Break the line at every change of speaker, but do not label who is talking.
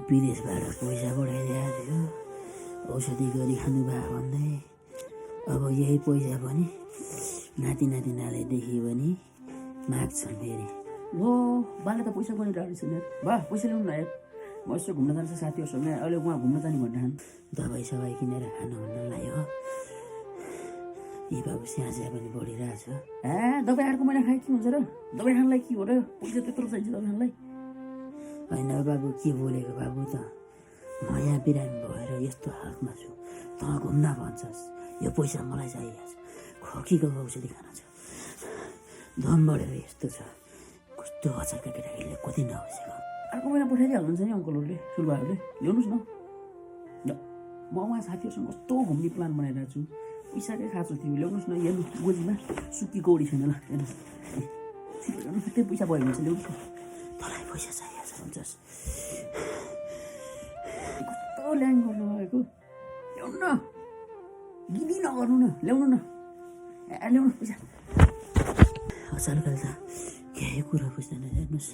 विदेशबाट पैसा पठाइदिएको थियो औषधि गरी खानु भयो भन्दै अब यही पैसा पनि नाति नातिनाले देखियो भने माग्छन् फेरि
लो बाले त पैसा पनि रहेछ नि बा पैसा ल्याउनु न यार म यसो घुम्न जान्छ साथीहरूसँग अहिले उहाँ घुम्न जाने भनेर
दबाई सबाई किनेर खानु भन्नलाई हो यी बाबु स्याहार्या पनि बढिरहेछ
दबाई अर्को महिना खाए के हुन्छ र दबाई खानलाई के हो र पैसा त्यत्रो चाहिन्छ दबाई खानलाई
होइन बाबु के बोलेको बाबु त म यहाँ बिरामी भएर यस्तो हालतमा छु त घुम्न भन्छस् यो पैसा मलाई चाहिएको छ खोकीको औषधि खान छ दम बढेर यस्तो छ कस्तो अचारका केटाकेटीले कति नबसेको
अर्को महिना पठाइदिइहाल्नुहुन्छ नि अङ्कलहरूले सुरुवाहरूले ल्याउनुहोस् न म उहाँ साथीहरूसँग कस्तो घुम्ने प्लान बनाइरहेको छु पैसाकै खाँचो थियो ल्याउनुहोस् न हेर्नु गोजीमा सुकी कौडी छैन ल हेर्नुहोस् त्यही पैसा भयो भने चाहिँ ल्याउनुहोस् न
तँलाई पैसा चाहिएको छ भन्छस्
कस्तो ल्याङ गर्नु भएको ल्याउनु न गिदी नगर्नु न ल्याउनु न ल्याउनु पैसा
अचारकाल त केही कुरा बुझ्दैन हेर्नुहोस्